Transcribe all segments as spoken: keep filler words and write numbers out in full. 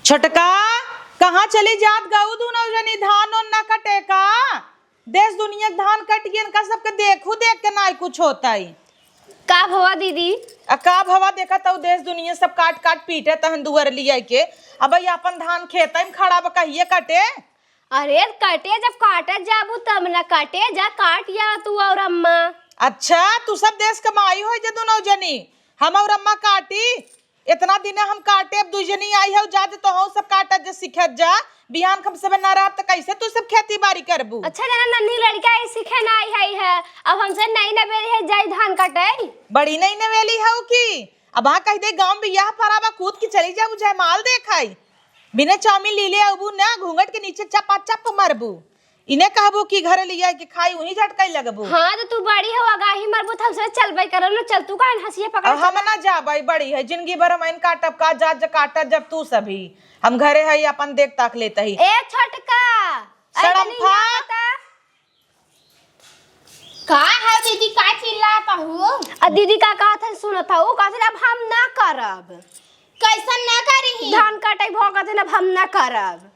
छोटका, कहाँ चली जात गऊ दुनो जनी? धान ओन न कटे का? देश दुनिया के धान कट गए, इनका सबके देखू देख के नाई कुछ होता ही। का भवा दीदी? आ का भवा, देखत हऊ देश दुनिया सब काट काट पीटे तहन दुअर लिया के। अब ई अपन धान खेत में खड़ा बा, कहिए कटे? अरे कटे, जब काटत जाबू तब न कटे, जा काट या तू और अम्मा। अच्छा, तू सब देश कमाई हो जे दुनो जनी, हम और अम्मा काटी? इतना दिने हम काटे, अब दुई जनी आई हऊ, जा जे तोहू सब काटत जा, सीखत जा। बिहान हम सब ना रहब त कैसे तू सब खेती बाड़ी करबू? अच्छा जाना नन्ही लड़का है, सीखे ना आई है, है। अब हमसे नहीं न बेरी है, जाई धान कटे। बड़ी नहीं नवेली हऊ की? अब हाँ कह दे गाँव में बियाह परा बा, कूद के चली जाबू, जयमाल देखाई। बिना चाउमीन लीले अबू ना, घूंघट के नीचे चपा चप मरबू। इने कहबू कि घरे लिया के खाई, उही झटकाई लगबू। हाँ, तो तू बड़ी हो, आगाही मरबू, त हमसे चलबे करब न, चल तू काहे हंसिया पकड़ अब हम चला? ना जाबे, बड़ी है, जिंदगी भर हम इन काटब का, जात ज काटत जब तू सभी। हम घरे है, अपन देख ताक लेत ही। ए छोटका, ए सड़म तनी फा। यहाँ बता। का है दीदी, का चिल्लात हऊ? आ दीदी का कहत है सुनत हऊ, कहत है, "अब हम ना करब।" कैसन ना करी? धान कटाई भोगत है, "अब हम ना करब।"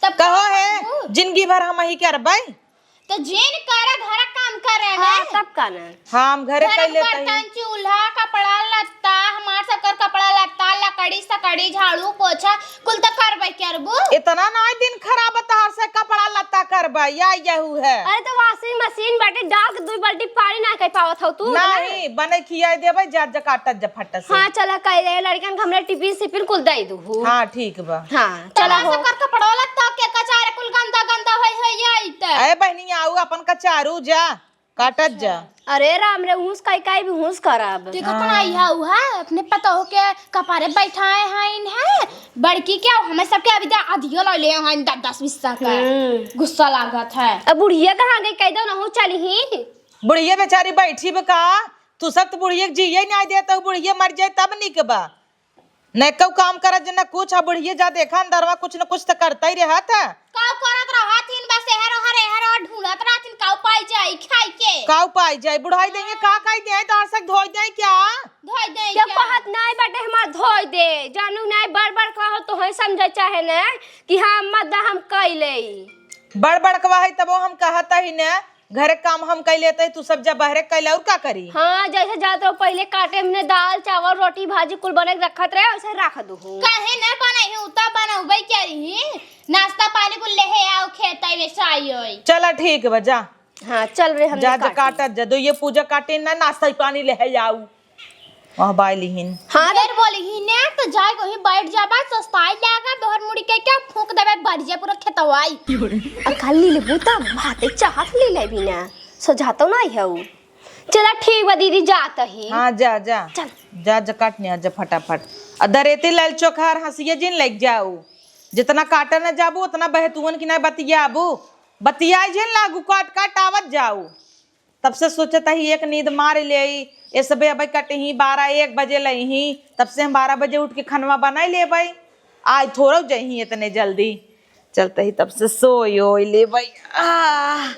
तब कहो का है, करबू? जिंदगी भर हम ही करबै। तो जिन करे, घर काम करे हाँ, ना। तब का ना? हाँ, हम घरे घर कर लेते हैं। बर्तन, चूल्हा, कपड़ा लत्ता, हमार सबकर कपड़ा लत्ता, लकड़ी सकड़ी, झाड़ू पोछा, कुल तो करबै करबू। इतना ना दिन खराब है तहार से कपड़ा लत्ता करबै, या यहू है। अरे तो washing machine बाटे, डाल के दुई बाल्टी पानी ना कर पावत हऊ तू, नहीं, बने खियाई देबै, जा, जा काटत जा फट से। हाँ, चला, कह दे, लड़कन के हमरे टिफिन सिफिन कुल दे दू। हाँ, ठीक बा। हाँ, चला तहार हो। सबकर कपड़ा लत्ता के कचारे कुल गंदा गंदा होई होई आई त। अरे बहनी, आऊ अपन कचारू जा। काटत जा। अरे राम रे, ऊँस काई काई भी ऊँस करब। देखो हाँ। तना इहा उहा अपने पतोह के कपारे बैठाए हैं इन्हें। बड़की क्या हमें सबके अभी दे अधियो ला ले हैं दस दस बीस का। हम्म। गुस्सा लागत है। अब बुढ़िया कहाँ गई? कह दो ना हो चली ही। बुढ़िया बेचारी बैठी बा का? तू सब तो बुढ़िया के जिये नहीं देता, बुढ़िया मर जाए तब निक बा। न कऊ काम करत जे न कुछ, आ बुढ़िया जा देखा अंदरवा कुछ न कुछ त करता ही रहत है। काऊ करत रहत हिन, बस एहर ओहर, एहर ओहर ढूंढत रहत हिन, काऊ पाई जाई खाई के। काऊ पाई जाई, बुढ़ाई देंगे का खाई दे, दार सक धोई दे क्या? धोई दे क्या क्या? कहत नाई बाटे हमार धोई दे, जानू नाई बड़ बड़ कहो तो है समझे चाहे न कि हाँ अम्मा दा हम कई लेई। बड़ बड़ कवा है तबो हम कहत ही न, घरे काम हम कई लेते, तू सब जा बहरे कई ले, और का करी? हाँ, जैसे जात रहो पहिले काटे हमने दाल, चावल, रोटी, भाजी कुल बने के रखत रहे, वैसे रख दू। काहे न बनाई हूँ, तब बनौबे के रही। नाश्ता पानी कुल लेहे आओ, खेत में साई होई। चला ठीक बा, जा। हाँ, चल रे, हम जा, जा काटे। काटत जा, दो ये पूजा काटे ना, नाश्ता पानी लेहे आऊ। वह बाई लिहिन। हाँ, ढेर बोली ही ने, तो जाए वहीं बैठ जाबा, सस्ताई जाएगा, दोहर मुड़ी के क्या फूंक देबे, बढ़ जाए पूरा खेतवाई। आ खाली लेबू त भाते चाहत ले लेबी ना, सजातो ना है उ। चला ठीक बा दीदी, जात ही। हाँ, जा, जा। चल। जा, जा, काट ने, जा फटाफट। आ दरेती लाल चोखार हंसिया जिन लग जाऊ। जितना काटे न जाबू, उतना बहतुअन की ना बतियाबू। बतियाई जिन लागू, काट, काट आवत जाऊ। तब से सोचत ही एक नींद मार लेई, ए सबे अबे कटही, बारह एक बजे लइही, तब से हम बारह बजे उठ के खनवा बनाई लेबई। आज थोड़ो जइही इतने जल्दी, चलत ही तब से सोई ओई लेबई। आह,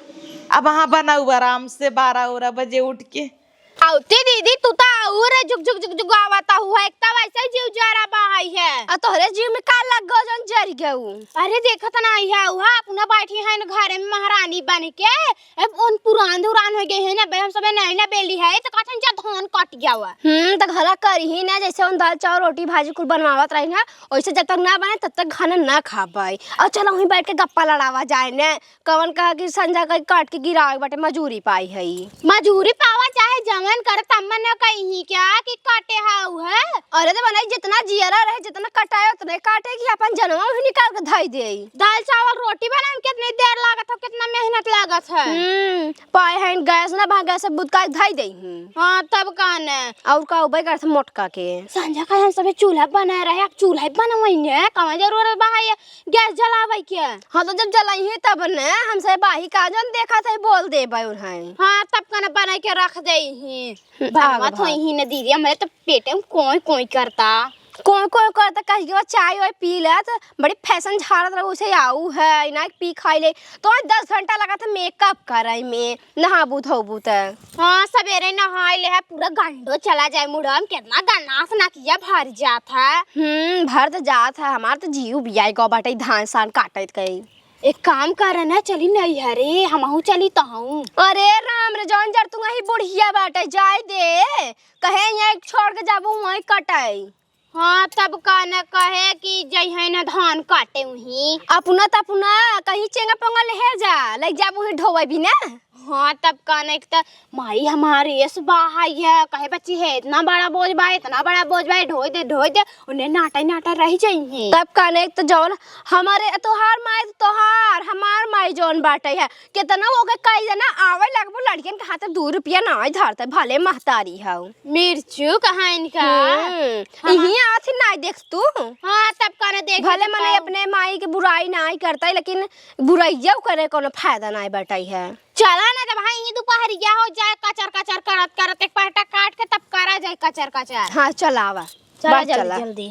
अब हाँ बनाऊ आराम से बारह ओरह बजे उठ के। औती दीदी, तू तो और जुग जुग जुग जुग आवत हू है, एक तो वैसे ही जीव जरा बहाई है। आ तोहरे जीव में का लग गो जौन जरि गऊ? अरे देखत ना है उहा, अपना बैठी है न घरे में महारानी बन के, अब उन पुरान दुरान हो गए हैं ना, बे हम सबे नए ना बेली है, तो कहते हैं, "जा धान कट गया हुआ।" हम्म, तो घला करी ही ना, जैसे उन दाल चावल रोटी भाजी कुल बनवावत रही ना, वैसे जब तक ना बने तब तक खाना ना खा पाई। और चलो वहीं बैठ के गप्पा लड़ावा जाए ने, कवन कहा कि संझा कहीं काट के गिरावे बाटे, मजूरी पाई है। मजूरी पावा चाहे जवन करे, तम्मा न कही क्या कि काटे हाउ है। अरे तो बनाई, जितना जियरा रहे, जितना कटाए, उतने काटे कि अपन जनवा भी निकाल के धई दे। दाल चावल रोटी बनाए में कितनी देर लागत हो, कितना मेहनत लागत है। हम्म, पाए हैं गैस ना, भा गैस से बुतका के धई दे ही। हाँ, तब का ने। और का उबे करत मोटका के। संझा का हम सबे चूल्हा बनाए रहे, अब चूल्हा ही बनवाई ने, कमा जरूरत बा है ये गैस जलावे के। हाँ, तो जब जलाई ही तब ने, हमसे बाही का जन देखा था, बोल दे बाय उन्हें। हाँ, तब का ने बनाई के रख दे ही। हम्म, आग बनवत भाग। होई ही न दीदी, हमारे तो पेटे में कोई कोई करता। कोई कोई करत कहियो चाय वाय पी लेत, बड़ी फैशन झाड़त रहू से आऊ है, इना पी खाई ले। तो आज दस घंटा लगत है मेकअप करइ में, नहाबू धोबू त। हाँ, सबेरे नहाई ले है, पूरा गंडो चला जाए मुड़वा में, केतना गन्नास नकिया भर जात है। हम्म, भर त जात है, हमार त जीव बियाई गो बाटे धान सान काटत कई। एक काम कर ना, चली नैहरे, हमहू चली तहूँ। अरे राम रे, जौन जर तू वही बुढ़िया बाटे, जाए दे, कहे यहीं छोड़ के जाबू वहीं कटाई। हाँ, तब का न कहे कि जइहे न धान काटे उही। अपना त अपना कहीं चेंगा पोंगा लेहे जा, लइ जाबू ही ढोवे भी ना। हाँ, तब का न, एक त माई हमार एस बा है, कहे बच्ची है, इतना बड़ा बोझ बा, इतना बड़ा बोझ बा, ढोई दे, ढोई दे, उन्हें नाटा ही नाटा रह जाइए। तब का न, एक त जौन हमारे तोहार माई, तोहार हमार माई जौन बाटे है, केतना ओके कही जाना, आवे लगबो लड़कियन के हाथे दू रुपया नाहीं धरते, भले महतारी हऊ। मिर्चू कहाँ इनका? हम्म, हाँ, हाँ। इही आथी नाहीं देख तू। हाँ, तब का न देख भले तब मने का। अपने माई के बुराई नाहीं करता है, लेकिन बुराइया करे कोनो फायदा नाहीं बाटे है। चला ना, जब हाँ, यहीं दुपहरिया हो जाए, कचर कचर करत करत एक पहटा काट के तब करा जाए कचर कचर। हाँ, चला आवा। चला बस जल्दी, चला। जल्दी।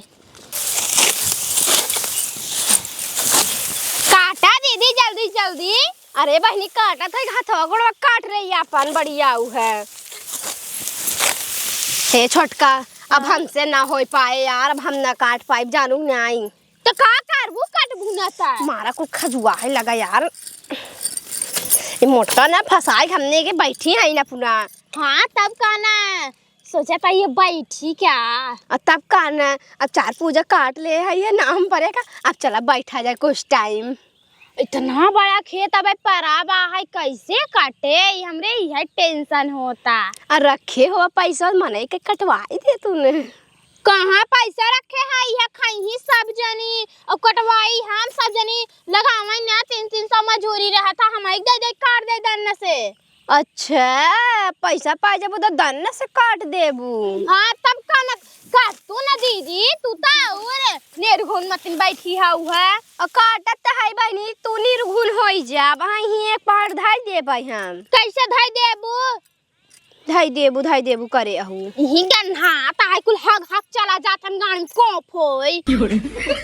काटा दीदी, जल्दी, जल्दी। अरे बहिनी, काटत है, हथवा गोड़वा काट रही है अपन, बढ़िया उ है। हे छोटका, अब हाँ। हमसे ना होई पाए यार, अब हम ना काट पाइब, जानू नाहीं। तो का करबू, कटबू ना त? मारा कुल खजुआ है लगा यार। ये मोटका ना फंसाई हमने के बैठी है ना पुना। हाँ, तब का ना, सोचा था ये बैठी क्या? आ, तब का ना, अब चार पूजा काट ले है ये नाम परे का, अब चला बैठा जाए कुछ टाइम। इतना बड़ा खेत अबे परा बा है, कैसे काटे? ई हमरे इहे टेंशन होता। आ, रखे हो पैसा, मने के कटवाई दे तूने। कहाँ पैसा रखे है? इहे खाई ही सब जनी और कटवाई हम सब जनी, लगावे ना, तीन तीन सौ मजूरी रहत है, हम एक दे दे काट दे दन्न से। अच्छा, पैसा पाइ जाबू त दन्न से काट देबू। हाँ, तब का न, काट तू न दीदी, तू त और निर्गुण मतिन बैठी हऊ है। अ काटत त है बहिनी, तू निर्गुण होई जा, वहाँ ही एक पहाड़ धइ देबै हम। कैसे धइ देबू? धइ देबू, धइ देबू करे अहू। इही गन्हा त है कुल हग हग चला जात हम गाड़ी में कोप होई।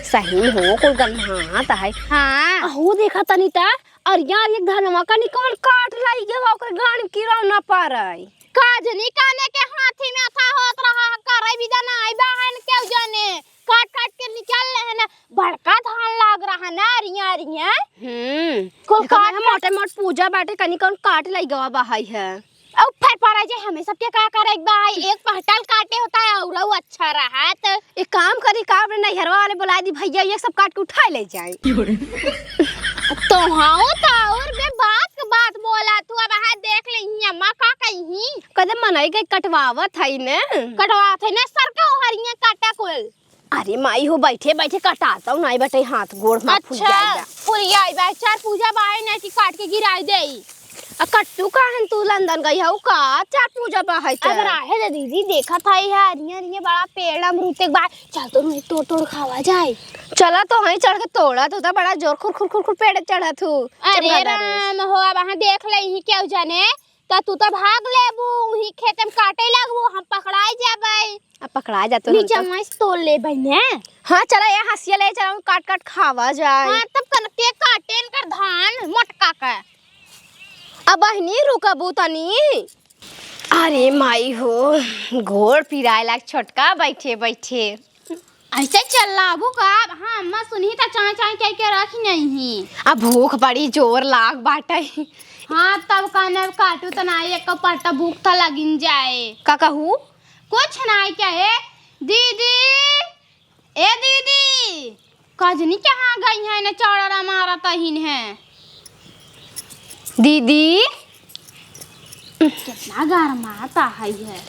सही में हो, कुल गन्हा त है। हाँ। अहू देखा तनी त, अरे यार, ये धनवा कनी कौन काट लाई गवा, ओकर गाड़ी में कीड़ा न पड़े। का जनी काने के हाथी में अथा होत रहा, करे भी जाना आई बहन केहू जाने, काट काट के निकाल ले है ना, बड़का धान लाग रहा ना, अरिया अरिया। हम्म। कुल देखो काट ना, काट मोटे मोट पूजा बाटे, कनी कौन काट लाई गवा बहाई है। अब फिर पड़ा जे हमें सबके का करे के बा, एक पहटल काटे होता है और अच्छा रहत। एक काम करी, का अपने नैहरवा वाले बुला दी भैया, ये सब काट के उठा ले जाए। तो हाँ, तो और बे बात के बात बोला तू, अब हाँ देख ले ही अम्मा का कही। कदे मनई के कटवावत है ने। कटवावत है ने, सर का हरिया काटा कुल। अरे माई हो, बैठे बैठे कटाता हूँ, नाई बैठे हाथ गोड़ मा फुल अच्छा, जाएगा। फुल जाए बा, चार पूजा बाहे ना कि काट के गिराई देई। आ कट्टू काहन तू लंदन गई हऊ का? चार पूजा बाहे त। अगर आहे त दीदी देखत हई है, अरिया अरिया बड़ा पेड़ अमरूद के बा, चल तो नहीं तोड़ तोड़ खावा जाए। चला तो हई चढ़ के तोड़ा, तू तो बड़ा जोर खुर खुर खुर खुर पेड़ चढ़त हूँ। अरे चुपका दे रे। राम हो, अब हाँ देख ले ही केहू जाने, त तू तो भाग लेबू, उही खेते में काटे लगबू, हम पकड़ाई जाबै। अब पकड़ा जातो हम नीचे तो। वहीं से तोड़ लेबै ने। हाँ, चला, ये हंसिया ले चला, काट काट खावा जाए। हाँ, तब कनके काटे इनकर धान मोटका का। अब बहिनी रुकबू तनी। अरे माई हो, गोड़ पिराए लाग छोटका बैठे बैठे। ऐसे चल्लाबू का? हाँ, अम्मा सुनही त चाय चाय कह के रख नहीं। अब भूख बड़ी जोर लाग बाटे। हाँ, तब कहने काटू त ना, एक पट्टा भूख त लगिन जाए। का कहू? कुछ नहीं कहे। दीदी, ए दीदी, कजनी कहाँ गई है न चौड़ा मारा तहिन है? दीदी। कितना गरमाता है ये।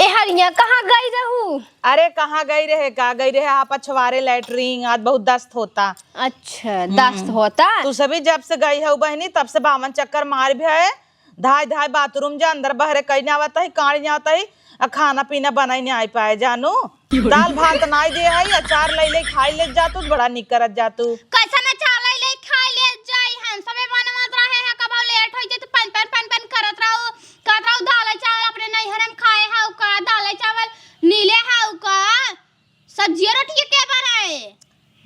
ए हरिया, कहाँ गई रहू? अरे, कहाँ गई रहे, का गई रहे, आप पछवारे लैट्रिन, आज बहुत दस्त होता। अच्छा, हम्म। दस्त होता? तू सभी जब से गई है बहिनी, तब से बावन चक्कर मार भी है, धाय धाय बाथरूम जा, अंदर बहरे कई ना आवत है, काड़ी ना आवत है, आ खाना पीना बनाई ना आई पाए जानू। दाल भात नाई दे है, अचार लई लई खाई ले जातू, बड़ा निक करत जातू। कैसन अचार लई लई खाई ले जाई, हम सबे बनवत रहे हैं, कबो लेट होई जाए तो पन पन पन पन करत रहो, कहत रहो दाल चावल अपने नैहर में खाए है का, दाल चावल नीले है का, सब जियरो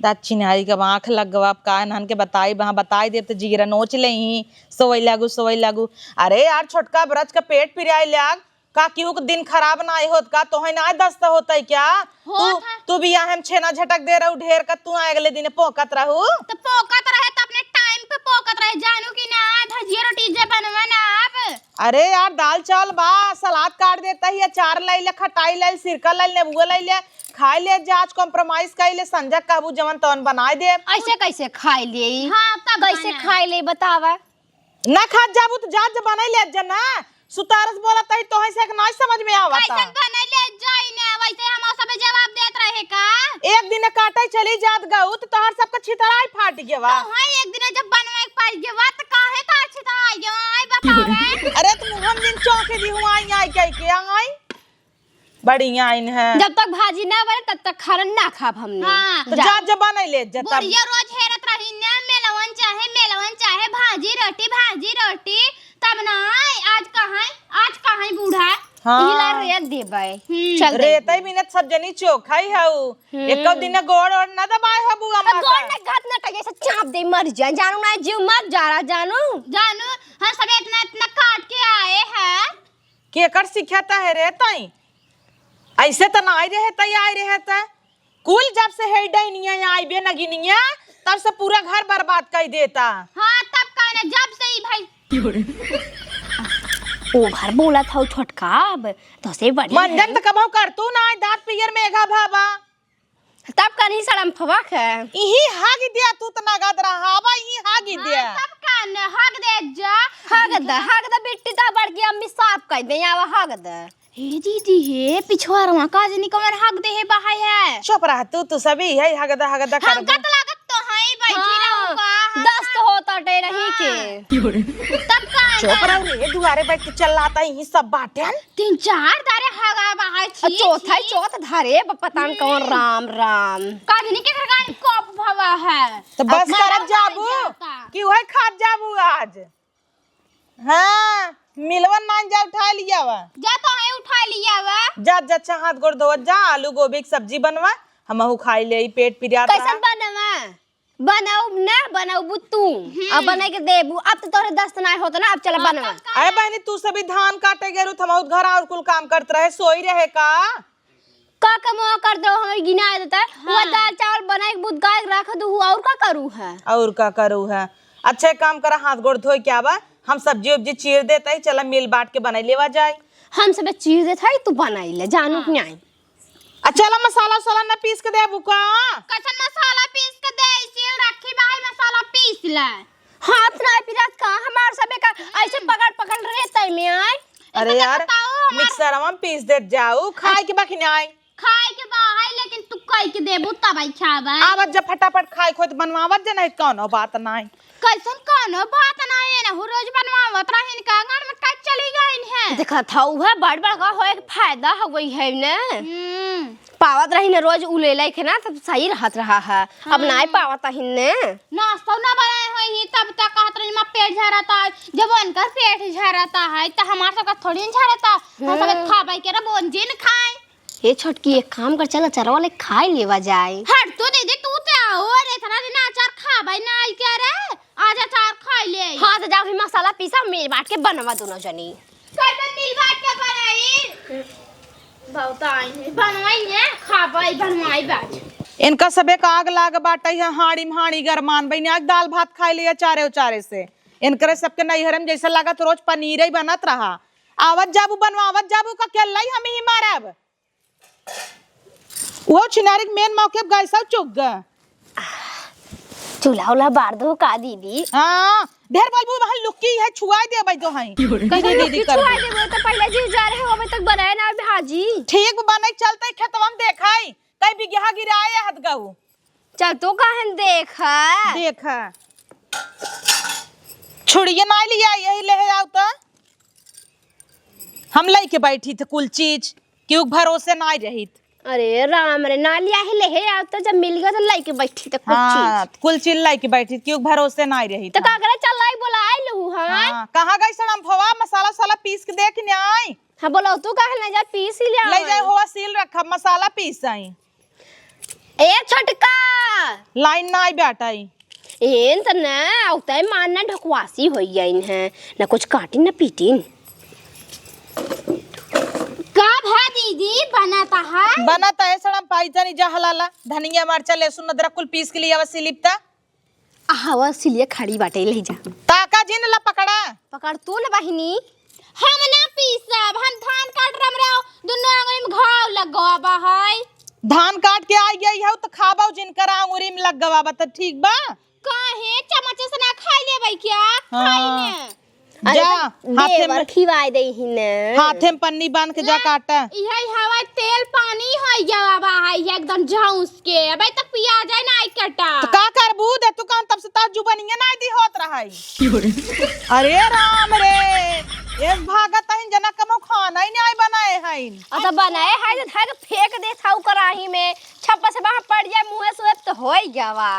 ता छिनारी का आँख लग गवा, अब का नहन के बताई, वहाँ बताई देब त जिगरा नोच लेही, सोवई लागू, सोवई लागू। अरे यार, छोटका ब्रज का पेट पिराई लाग, का केहू के दिन खराब नाई होत का? तोहे नाई दस्त होतई क्या? तू, होत है। तू बियाहे में छेना झटक दे रहू ढेर का, तू अगले दिन पोकत रहू। त पोकत रहे त अपने टाइम पे पोकत रहे, जानू कि ना, भजिया रोटी जे बनवा ना अब। अरे यार, दाल चावल बा, सलाद काट देता ही, अचार लइ ले, खटाई लइ ले, सिरका लइ ले, नेबुआ लइ ले, खाइ ले जा, आज compromise कइ ले, संझा कहबू जवन तवन बनाइ देब। ऐसे कैसे खाइ लेई? हाँ, तब कैसे बना। खाइ लेई बतावा? ना खात जाबू त जा, जा बनाइ ले जा ना। सुतारस बोलत ही तोहे से एक नाई समझ में आवता। कैसन बनाइ ले जाई ना, वैसे हम सबे जवाब देत रहे का? एक दिन काटे चली जात गऊ त तोहर सबके छितराई फाट गेवा। तो हाँ, एक दिन जब बनवाए के पास गेवा त काहे तोहर छितराई गेवा, आई बतावे। अरे तुम हम दिन चौंके दी हुआ आई, आई कह के आई। बढ़िया इन है। जब तक भाजी ना बने तब तक खाना ना खाब हमने। हाँ। तो जा। जा, जा बनाइ ले जा तब। बुढ़िया रोज हेरत रही ना, मेलवन चाहे, मेलवन चाहे, भाजी रोटी, भाजी रोटी, तब ना आए, आज कहाँ, आज कहाँ बूढ़ा? हाँ। इला रेत देबै। हम्म। चल दे। रेतई बिनत सब जनी चोखाई हऊ। हम्म। एको दिन गोड़ ओड़ न दबाए हबू तो अम्मा गोड़ का। न घात न टके से चाप दे मर जाए, जानू ना जीव मर जा रहा, जानू। जानू, हम सब इतना, इतना काट के आए हैं। केकर सिखाता है रे तई? ऐसे त ना आई रहे तई, आई रहे त। कुल जब से है डैनिया यहाँ आई बे नगिनिया, तब से पूरा घर बर्बाद कर देता। हाँ, तब कहने जब से ही भाई। ओवर बोलत हौ छोटका, अब तो से बड़ी मंजन है। त कबहू कर तू ना आई दांत पियर में एघा भावा। तब कनी शरम फवा के। इही हाग दिया तू त नगद रहावा, इही हाग दिया। हाँ, तब कहने हाग दे जा। हाग द, हाग द बिट्टी त बड़की अम्मी साफ कर दे, आवा हाग द। हे दीदी, हे पिछुआरवा का जनी कमर हग दे हे बहाय है। चुप रह तू, तू सभी है हगदा हगदा हमका करबू। तो लागत तो है बैठी हाँ, रहूंगा, हाँ, दस्त हाँ। होता डे रही हाँ। के। तब का चुप रह रे, दुआरे बैठ के चल आता यही सब बाटेन। तीन चार दारे हगा बहाय आ छी, चौथा ही छी। चौथ धारे ब-, पता न कौन हम्म। राम राम। का जनी के घर गाड़ी कप भवा है। तो बस अपना करत राम जाबू जाता। कि वही खात जाबू आज। हाँ, मिलवन नान जा उठा लियावा। जा तो है उठा लियावा। जा, जा, अच्छा हाथ गोड़ धोवत जा, आलू गोभी के सब्जी बनवा, हमहू खाई ले, ई पेट पिरात कैसन रहा। बनवा? बनाऊ ना, बनाऊ तू। हम्म। अब बनाई के देबू, अब तो तोरे दस्त ना होत ना, अब चला हाँ, बनवा। तब का अरे है? बहनी, तू सभी धान काटे गेलू, त हमहू घर और कुल काम करत रहे, सोई रहे का? का कमवा कर दो, हमें गिना देता है। हुआ हाँ। दाल चावल बनाए के बुत गाय के रख दू, हुआ और का करू है? और का करू है? अच्छा, एक काम करा, हाथ गोड़ धोए के आवा, हम सब्जी उब्जी चीर देता ही, चला मिल बांट के बनाई लेवा जाए। हम सब चीर देता है, तू बनाई ले, जानू हाँ। कि नहीं? आ चला मसाला उसाला न पीस के देबू का? कैसन मसाला पीस के दे, सील रखी भाई, मसाला पीस ले। हाथ ना पिरात का, हमार सबे का ऐसे हम्म। पकड़ पकड़ रहे तय में आए। अरे इतना यार, बताओ, हमार मिक्सरवा में पीस देत जाऊ, खाए के बाकी नहीं। खाए के बा है, लेकिन तू कह के देबू तब आई खाबे। आवत जा फटाफट खाए खोए त बनवावत जा, नहीं कौनो बात नहीं। कैसन कौनो बात नहीं है ना, हु रोज बनवावत रहिन का आंगन में कब चली गइन है। देखत हऊ है बड़ बड़ का होए के फायदा हो गई है ने। हम्म। पावत रही ने रोज उ ले लेके ना तब सही रहत रहा है। अब हाँ। नाय पावत हिन ने। नाश्ता ना बनाए होई ही तब तक कहत रही माँ पेट झरता है। जब उनकर पेट झरता है त हमार सबका थोड़ी न झरता। हम सब हम्म। खाबे के रे बोन जिन खाए। हे छोटकी, एक काम कर, चल अचारवा ले खाई लेवा जाए। हट तो दीदी, तू ते और इतना दिन अचार खाबे ना आई क्या रे? आज अचार खाई ले। हाँ, तो जाओ, अभी मसाला पीसा, मिल बांट के बनवा दोनों जनी। कैसे मिल बांट के बनाई? बहुत आई है, बनवाई है, खाबे, बनवाई बाज। इनका सबे का आग लाग बाटे है, हाड़ी में हाड़ी गरमान बहिनी, आज दाल भात खाई ले अचारे उचारे से। इनकरे सबके नैहरे में जैसे लागत रोज पनीर ही बनत रहा। आवत जाबू बनवावत जाबू का अकेल्ला ही हम ही मारब। वो छिनारी के मेन मौके पे गैस चुक गा। चूल्हा उल्हा बार दो का दीदी? हाँ, ढेर बोलबू, वहाँ लुक्की है, छुआई देबै तो हैं। कैसे दीदी, दीदी लुक्की करबू। छुआई देबै तो पहले जी जा रहे हो, अभी तक बनाए ना भाजी। ठीक बनाई, चलते खेतवा में देखाई, कई बिगहा गिराए हत गऊ। चल तू कहन देखा। देखा। छुड़िए ना लिया, यही ले आओ तो। हम लइके बैठी थे कुल चीज, केहू के भरोसे नाई रहित। अरे राम रे, ना लिया ही ले हे, अब तो जब मिल गया तो लइके बैठी थे कुल हाँ, चीज। कुल चीज लइके बैठी, केहू के भरोसे नाई रहित तो हम। का करे, चल लाई बोलाई लहू हम। हाँ, कहाँ गई सड़म फवा, मसाला उसाला पीस के दे के नहीं आई? हाँ, बोलो तू काहे ना जा, पीस ही ले ले जाए, आवे। होआ सील रखा, मसाला पीस आई। ए छोटका! लाइन ना आई बेटा ई। एन त ना, औते मार ना ढकवासी होई गइन है, ना कुछ काटिन ना पीटिन। का भा दीदी, बनत है? बनत है, सड़म पाई जानी जा हलाला, धनिया, मरचा, लहसुन, अदरक कुल पीस के लिए आवा सिलिप ता। हवा सिलिया खड़ी बाटे, ले जा। ताका जिन ला पकड़ा। पकड़ तू न बहिनी। हम ना पीसब, हम धान काट रम रहो, दुनो आंगुरी में घाव लग गवा बा है। धान काट के आई गई हौ त खाबौ जिनकर आंगुरी में लग गवा बा त ठीक बा। काहे चम्मच से ना खाई लेबै क्या? हाँ। खाई ने। अरे जा, तो हाथे देवर में खिवाए दे ही ने। हाथे में पन्नी बांध के जा अरे, काटा। इहे हवा तेल पानी होई गवा बा है, एकदम झौंस के। अबे तक पिया जाए ना आई कटा। तो का करबू दे तू कान तब से तार जुबनिया ना दी होत रहै। अरे राम रे, एक भागत हइन जना कमो खाना ही नहीं बनाए हइन। अ, त बनाए है त धर के फेंक दे था उ कराही में, छप्पा से बाहर पड़ जाए, मुँहे से त होई गवा।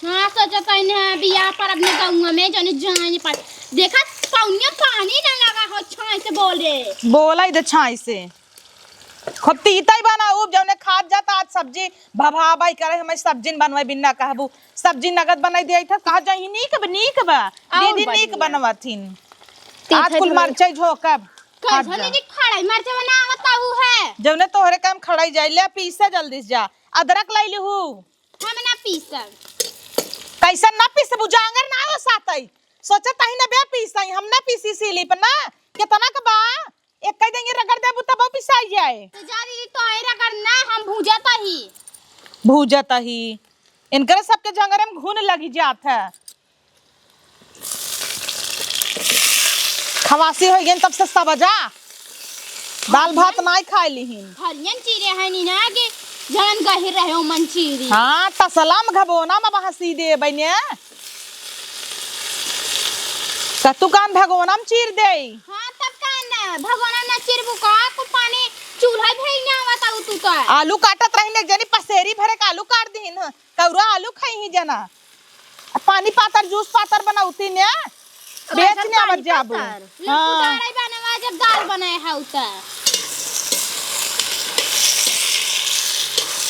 हाँ, सोचत हइन है बियाह पर अपने गौवा में जने जाए पर। देखा, पौनिया पानी ना लगा हो, छाई से बोले। बोला ही दे छाई से। खूब तीता ही बनाऊ, जौने खात जाता आज सब्जी भभाबाई करे, हमें सब्जी न बनवाई बिन ना कहबू। सब्जी नगद बनाई दे था, कहा जाई नीक बा, नीक बा। और दीदी नीक बढ़िया। बनवथिन। तीत आज है कुल जोड़े। मरचाई झोंकब। कैसे खात जा। दीदी खड़ाई मरचा बनावत हऊ है? जौने तोहरे काम खड़ाई जाई, ले पीसे जल्दी से जा। अदरक लाई लिहू। हम ना पीसब। कैसन ना पीसबू, जांगर ना हो सातई। सोचत हई ना बे पीसई, हम ना पीसी सिलिप ना। केतना के बा? एक कई देंगे रगड़ देबू तब पिसाई जाए। तो जा दीदी, तो आई रगड़ ना, हम भूजत ही। भूजत ही। इनकरे सबके जंगरे में घुन लगी जात है। खवासी होइ गइन तब से सब जा। दाल भात नाई खाए लिहिन। हरियन चीरे है नी ना कि जलन गहिर रहे ओ मन चीरी। हाँ, तसला में घबोना में बहसी दे बने। कतु कान भगोना में चीर देई। हाँ, तब कान भगोना में चीरबू का, कुल पानी चूल्हा भेज ना आवत आऊ तू तो। आलू काटत रहिन, एक जनी पसेरी भरे के आलू काट दिहिन। कौरा आलू खइही जना। आ पानी पातर, जूस पातर बनौती ने, अब बेच ऐसा ने आवत पानी जाबू। पातर। हाँ। लड्डू डाढ़ा बनवा जब दाल बनाए है उतर।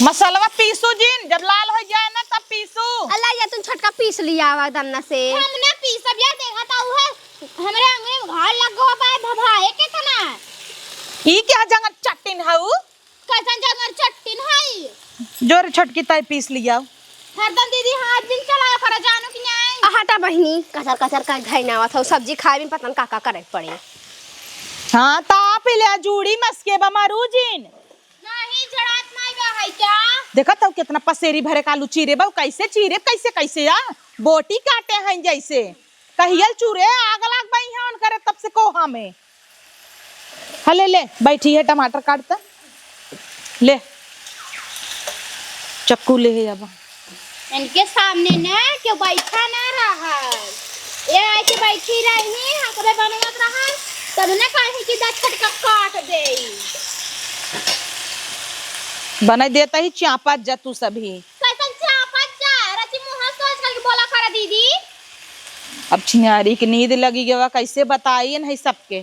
मसलवा पीसू जिन, जब लाल होइ जाए ना तब पीसू। अल्लाह या तुम छोटका पीस लिया आवा दन्ना से। हम ना पीसब यार, देखा था उहे हमरे अंगुरी में घाव लग गवा बा, भभाए के तना। ई क्या जंगल चट्टिन हऊ? कैसन जंगल चट्टिन हई? जोर छोटकी ताई पीस लियाओ। हरदम दीदी हाथ दिन चलाया करा, जानू कि नहीं? आ हटा बहिनी, कचर कचर का घाई ना आवत हो, सब्जी खाए में पता न का का करे के पड़े। हाँ, त आप ही ले जूड़ी मस्के बा मारू जिन। नहीं, जड़ात नहीं बा है क्या? देखत हो कितना पसेरी भरे का आलू चीरे बा, कैसे चीरे, कैसे, कैसे आ? बोटी काटे हैं जैसे। कहियल चूरे आग लाग बई है उनकरे तब से कोहा में। हाँ, ले, ले, बैठी है, टमाटर काटता। ले, चक्कू ले है अब। इनके सामने ना क्यों बैठा ना रहा। ये आके बैठी रही, हकबे बनवत रहा, तब ना कहीं कि दस छटका काट दे। बनाई देता ही चापत जा तू सभी। कैसन चापत जा? रची मुँह सोच करके बोला करा दीदी। अब छिनारी के नींद लगी गवा, कैसे बताई नहीं सबके,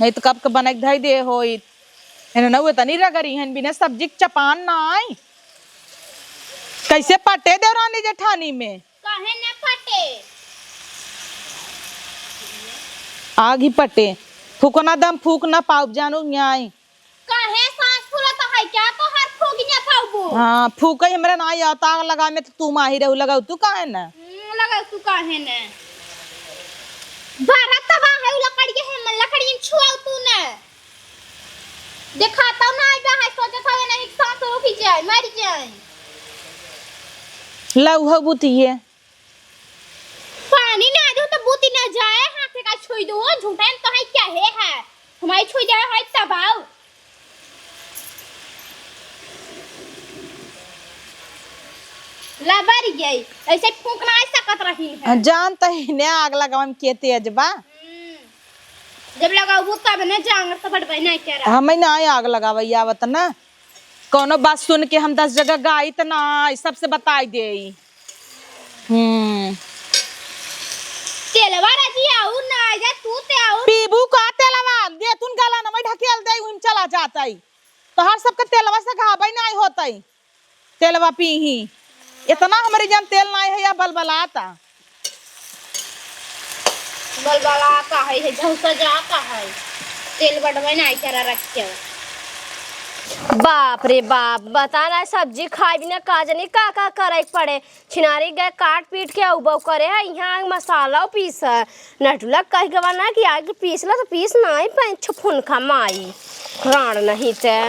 नहीं तो कब के बनाई के धई दे होई। एने ना उतनी रगरी हन, बिना सब्जी के चपान ना आई। कैसे पटे देवरानी जेठानी में? काहे न पटे? आग ही पटे, फूकना दम फूक ना पाउब जानू न्याय। काहे सांस फूलत है क्या तोहार फूक न पाउबो? हाँ, फूकई हमरा ना आवत, आग लगा में तो तू माहिर हऊ, लगाऊ तू काहे ना? हम्म, लगाऊ तू काहे ना? भारत तबाह है, उ लकड़िया है, मन लकड़ियन छुआऊ तू ना। देखा तो ना आइबा है, सोचत हवे नहीं सांस रुक जाए, मर जाए। लऊ हो बुतिये। पानी ना दो तो बूती ना जाए, हाथे का छुई दो, झूठा में तो है क्या है, है? हमारी छुई जाए है तब आओ। लबर गई, ऐसे फूंक ना सकत रही है। जान तो ही ने आग लगावे में के तेज बा। हम्म। जब लगाबू तब ने जांगर से बटबै ना के रहा। हमें ना आग लगावे आवत ना। कौनो बात सुन के हम दस जगह गाई त ना, ई सबसे बताई देई। हम्म। तेलवा रजी आऊ ना, जा तू ते आऊ। पीबू का तेलवा? दे तुन गला न मैं ढकेल दे, उन चला जाता ही। तोहार सबके तेलवा से घाबै नाई होतै। तेलवा पीही। इतना हमरे जन तेल नाई है, या बलबलाता। बलबलाता है, है झौसा जाता है। तेल बटवे नाई करा रख के। बाप रे बाप, बता ना, सब्जी खाई बिना का जनी का का करे के पड़े। छिनारी गए काट पीट के उबऊ करे है, यहाँ आके मसाला पीस है। नटुला कह गवा ना कि आके पीस ला तो पीस नाई पाई, छुफुन खा माई। राण नहीं ते।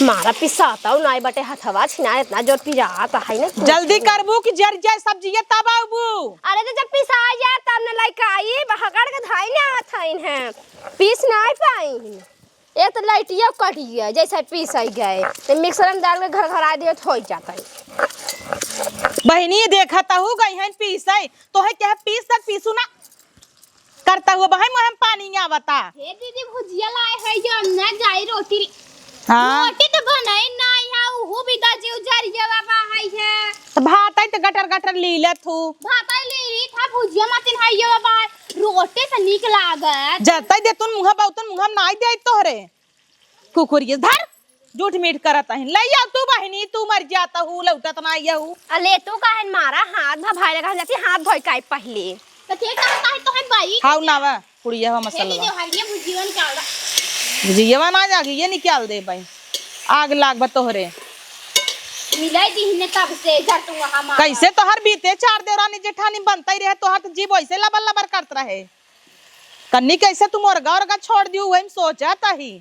मारा पिसाता हूँ नाई बटे हथवा छिना, इतना जोर पिरात है ना। जल्दी करबू कि जर जाए सब्जी ये तब आबू। अरे तो जब पिसा जाए तब न लाइक आई, हकड़ के धाई ना आवत है इन्हें। पीस नाई पाई। ये तो लाइटिया कट गया, जैसे पीस आई गए, तो मिक्सर में डाल के घर घर आ दिए तो हो जाता है। बहिनी, देखा तहु गई हैं पीसे, तोहे कहे पीस तक पीसू ना करता हुआ बहन, मुँह में पानी आवता। हे दीदी, भुजिया लाए है, ये हम ना जाई रोटी। हाँ। रोटी तो बनाई ना, यहाँ उहू भी दर्जी उजर ये बाबा है है। तो भात है तो गटर गटर ली ले तू। भात है ली रही था, भुजिया मतिन है ये बाबा, रोटी तो नीक लागत। जतई दे तुन मुँह बाउतन मुँह में नाई दे तोहरे। कुकुरिये धर, झूठ मीठ करत अहिन। ले आउ तू बहिनी, तू मर जाता हूँ, लौटत ना आया हूँ। अले तू काहे मारा हाथ भभाए लगा जाती, हाथ धोई काई पहले। तो के कहता है तो है बाई? हाउ ना वा, कुड़िया हो मसलवा। दे हरिया भुजिया निकाल दा। भुजिया ना जागी, ये निकाल दे भाई। आग लाग बा तोहरे। मिलाई दी ने तब से जर तू वहाँ मारा। कैसे तोहर बीते चार देवरानी जेठानी बनता ही रहे, तोहर तो जीव ऐसे लबर लबर करत रहे। कन्नी कैसे तू मोरगा ओरगा छोड़ दियो, वही में सोचत ही।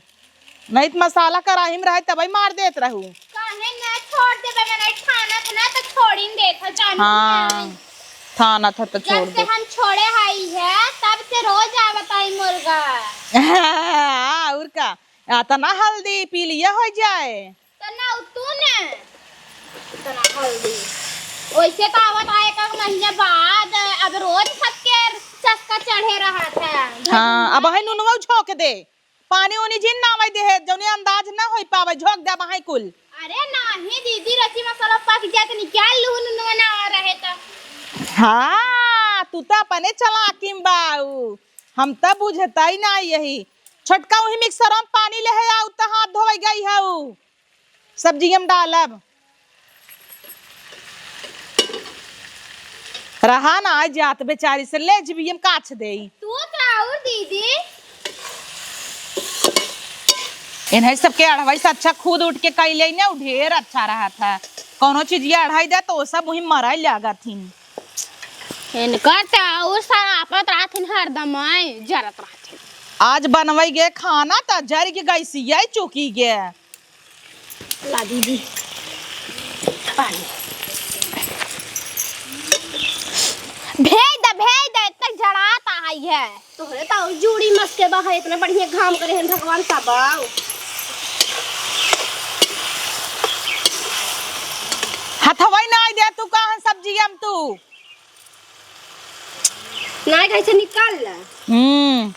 नहीं तो मसाला कराही में रहे तबही मार देत रहू। काहे ना छोड़ देबे, मैं नहीं ठानत ना तो छोड़िन देत ह, जानू हाँ, ना। ठानत ह तो छोड़ जब से दे। हम छोड़े हई है, तब से रोज आवत आई मुर्गा। हाँ, और का? अतना हल्दी पी लिया हो जाए। तो ना तू ने, इतना हल्दी। वैसे तो आवत है एक, एक महीने बाद, अब रोज सबके चस्का चढ़े रहा था। हाँ, अब है नुनवा झोंक दे, पानी उनी जिन ना आवै दे है, जौने अंदाज ना होई पावे, झोंक दे अब है कुल। अरे नाही दीदी, रची मसाला पक जाए तो निकाल लू, नुनवा ना रहे तो। हाँ, तू तो अपने चालाकी में बाऊ, हम तो बुझता ही ना यही। छोटका वही मिक्सर में पानी ले है, आउ तो हाथ धोवे गई है। सब्जी हम डालब। रहा ना, आज जात बेचारी से ले जीबी हम काछ देई। तू तो और दीदी। इन्हें सबके अढ़वाई से अच्छा खुद उठ के कई ले ना, उ ढेर अच्छा रहा था। कौनो चीज ये अढ़ाई दे तो वो सब वही मराई लागत हिन। इनकर तो और सरापत रहत हिन, हरदम आए जरत रहत हिन। आज बनवाई गे खाना तो जर के गैसिया चुकी गे। ला दीदी, पानी। भेज दे, भेज दे, इतना जड़ात आई है। तोहरे तो जूड़ी मस्के बा है, इतना बढ़िया घाम करे हैं भगवान तब। हथवई ना आई दे, तू कहाँ सब्जी हम तू? नाई कहीं से निकाल ला। हम्म।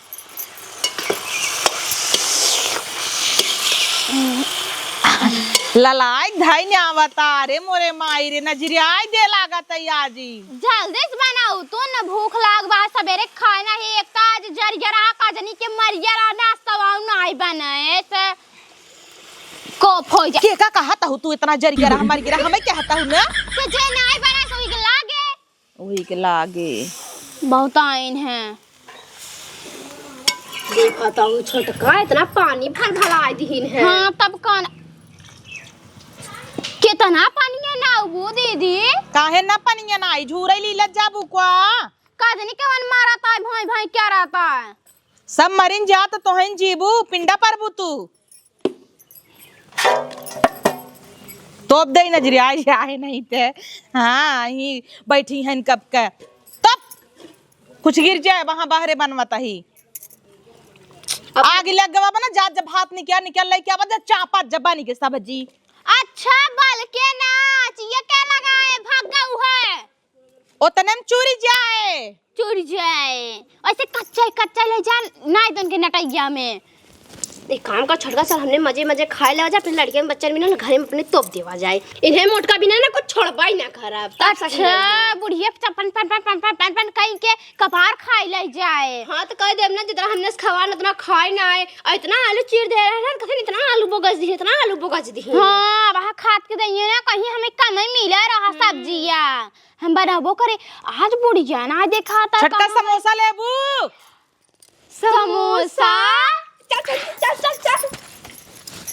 ललाई धई ने आवता रे मोरे माई रे, नजरियाई दे लागत है आजी। जल्दी से बनाऊ, तू न भूख लाग बा, सबेरे खाए नाही, एक तो आज जरिया रहा, काजनी के मरिया रहा, नाश्ता वाऊ नाही बने, ऐसे कोप हो जा। के का कहत हूँ तू इतना जरिया रहा, मरिया रहा, हमें कहत हूँ ना? तो जे नाही बने, सोई के लागे। वही के लागे। बहुत आइन है। देखा तो उ छोटका इतना पानी भर भराई दिहिन है। हाँ, तब कौन? कितना पानी है ना वो दीदी? काहे ना पानी है ना? ई झूरे ली लज जाबू का? काजनी के वन मारा ता, भाई भाई क्या रहता है? सब मरिन जात तोहन जीबू, पिंडा परबू तू। तोप दे नजरिया आए नहीं ते। हाँ, ही बैठी हैं कब के। तब कुछ गिर जाए, वहाँ बाहरे बनवत ही। अब आग लग गवा बना, जा जब हाथ निकाल, निकाल लेके आवा, जा चापा जब बनी के सब्जी। अच्छा, बल के नाच, ये क्या लगाए, भाग गऊ है। ओतने में चुरि जाए। चुरि जाए। ऐसे कच्चा, कच्चा ले जा, नाई दन के नटैया में। एक काम कर छोटका, चल हमने मजे मजे खाए लेवा जाए, अपने लड़के में बच्चन भी ना घरे में अपने तोप देवा जाए। इन्हें मोटका बिना ना कुछ छोड़बा ही ना करब, तब सही अच्छा, रहेगा। बुढ़िया पन पन पन पन पन पन पन कहीं के कपार खाए ले जाए। हाँ, तो कह देब ना, जितना हमने से खवा ना, उतना खाए ना आए। और इतना आलू चीर दे रहे हैं, कथे इतना आलू बोगस दी, इतना आलू बोगस दी। हाँ, वहाँ खात के दइए ना, कहीं हमें कम ही मिला रहा हम्म। सब्जिया। हम बनाबो करे, आज बुढ़िया ना देखा था छोटका कहाँ। समोसा लेबू? समोसा? चल, चल, चल, चल, चल।